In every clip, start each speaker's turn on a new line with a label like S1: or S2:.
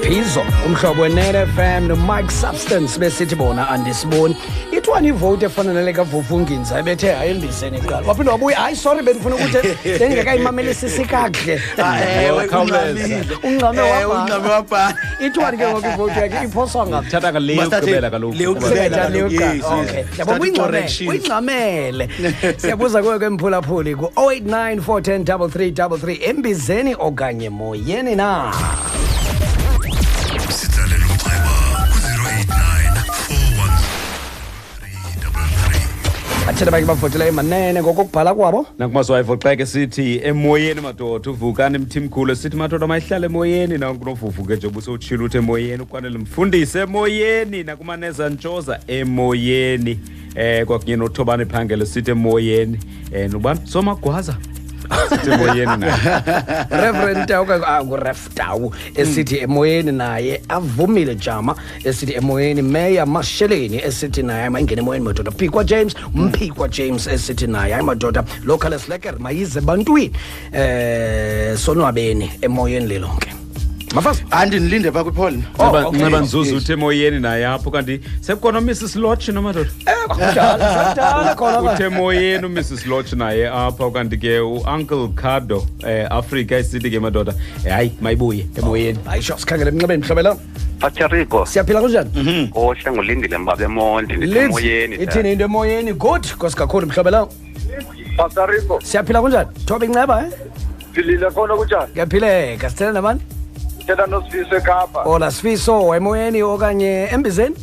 S1: Phizo umhlobo weNet FM noMike Substance besithi bona andisiboni. Ithiwani ivoti efana nale kaVuvu Nginza ebethe hayi embizeni kuqala. Waphinde wabuya, hayi sorry, bendifuna ukuthi bendingekayimamelisisi kakuhle.
S2: Ewe,
S3: Khawuleza.
S2: uncamile.
S1: Uncame
S2: Ewe,
S1: wabhala.
S2: uncame wabhala.
S1: Ithiwani ke ngoku ivoti yakhe iphoswa ngaphi?
S3: Thatha ngale
S2: Masithathe
S3: yokugqibela kaloku.
S2: le yokugqibela kaloku, yes, yes.
S1: Okay. Yabo
S2: Start
S1: uyingxamele,
S2: corrections.
S1: uyingxamele. Siyabuza kuwe ke mphulaphuli ku-089 410 3333, embizeni okanye moyeni na?
S4: Sitsalela umxeba ku-089 413.
S1: Bathele bake bavotela emanene ngokokubhala kwabo.
S3: Nakumazwi ayivoxeke sithi emoyeni madoda, uvukani mthimkhulu sithi madoda mayihlale emoyeni, nakunovuvu ke njengoba usewutshilo uthi emoyeni, ukwanele mfundisi emoyeni, nakumaneza ntshoza emoyeni, kwakunye nothobane phangele sithi emoyeni, nobani somagwaza sithi emoyeni naye.
S1: Reverend Tau, nguRef Tau esithi emoyeni naye, avumile Jama esithi emoyeni, Mayor Masheleni esithi naye mayingene emoyeni madoda, Phikwa James, Mphikwa James esithi naye hayi madoda, local slacker mayize bantwini, sonwabeni emoyeni lelonke. Mafasi.
S2: Andinilinde phaa kwiphol.
S1: Oh, okay.
S3: Nceba Nzuzu uthi emoyeni naye apho, kanti sekukhona uMrs Lodge nomadoda.
S1: Kudala, kudala khona ba.
S3: Uthe emoyeni uMrs Lodge naye apha, kanti ke uUncle Cardo Africa isithi ke madoda, hayi mayibuye emoyeni.
S1: Hayi sho, sikhangele emnxebeni mhlobela.
S5: Patrico.
S1: Siyaphila, kunjani?
S5: Ohle, ngulindile mbabe eMonti, ndithi
S1: Lids,
S5: emoyeni.
S1: ithini into emoyeni? Good, nkosi kakhulu mhlobela.
S6: Pasarico.
S1: Siyaphila, kunjani? Thoba inceba, eh?
S6: Philile, khona kunjani?
S1: Kuyaphileka. Sithele nabani?
S6: Thetha noSifiso eKapa.
S1: Ola Sifiso, emoyeni okanye embizeni?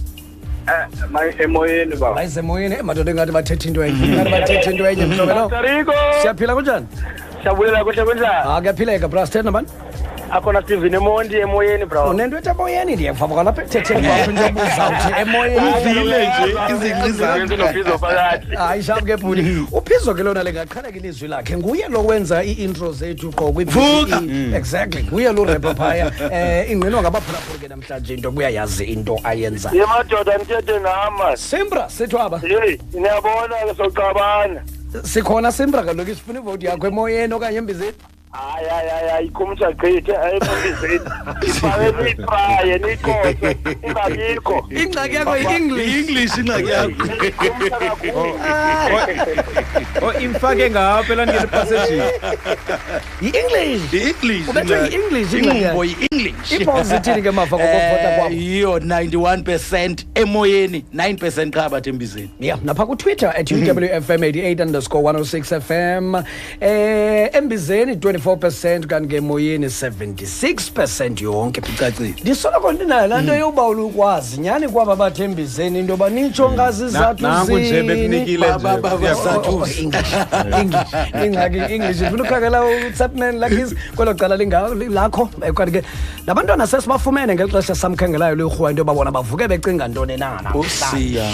S6: Mayi emoyeni ba.
S1: Mayisemoyeni, madoda, ingathi bathetha into enye. Ingathi bathetha into enye mhlobela.
S6: Pasarico.
S1: Siyaphila, kunjani?
S6: Siyabulela, kuhle, kunjani?
S1: Ah, kuyaphileka bra, sithele nabani?
S6: Akhona Steven eMonti, emoyeni bra.
S1: Unento ethi emoyeni, ndiyeva kwalapha ekuthetheni kwakho into yobuza uthi emoyeni.
S2: Uvile nje izingqi zakho.
S6: Nofizo phakathi.
S1: Hayi shap ke bhuti. Uphizo ke lona lingaqheleka ilizwi lakhe. Nguye lo wenza ii-intro zethu qho kwi
S2: Vuka!
S1: Exactly. Nguye lo rapper phaya. Ingqinwa ngabaphulaphuli ke namhlanje into kuyayazi into ayenzayo.
S6: Ye madoda, nithethe nama.
S1: Simbra sithwaba.
S6: Hey, niyabona ke soxabana.
S1: Sikhona Simbra, kaloku sifuna ivoti yakho emoyeni okanye embizeni.
S6: Hayi hayi hayi hayi, ikhumsha gqithe ayifundiseni. Ifake niyitraye niyiqoxe ingabikho.
S1: Ingxaki yakho yi-English.
S2: English ingxaki yakho.
S6: Ikhumsha kakhulu.
S3: Oh, imfake ngapha elandela ipasejini.
S1: Yi-English.
S2: I-English.
S1: Ubethwe yi-English ingxaki
S2: Ingqumbo
S1: yakho.
S2: yi-English.
S1: Ipause ithini ke mafa ngokuvota kwabo?
S2: Yiyo 91% emoyeni, 9% qha abathi embizeni.
S1: Yeah, napha kuTwitter @uwfm88_106 FM, embizeni 24%, kanti ke emoyeni 76% yonke.
S2: Icacile.
S1: Ndisoloko ndinayo laa nto yobawula ukwazi nyhani kwaba bathi embizeni into yoba nitsho ngazizathu
S3: Nanku nje
S1: zini.
S3: bekunikile
S2: Ba- ba- ba-
S3: nje.
S2: ba-
S1: Oh, English, English, ingxaki English. Ndifuna ukhangela uTapman lakis kwelo cala lakho. Kanti ke nabantwana sesibafumene ngeli xesha samkhangelayo lirhuwa into yoba bona bavuke becinga ntoni na namhlanje.
S2: Usiya.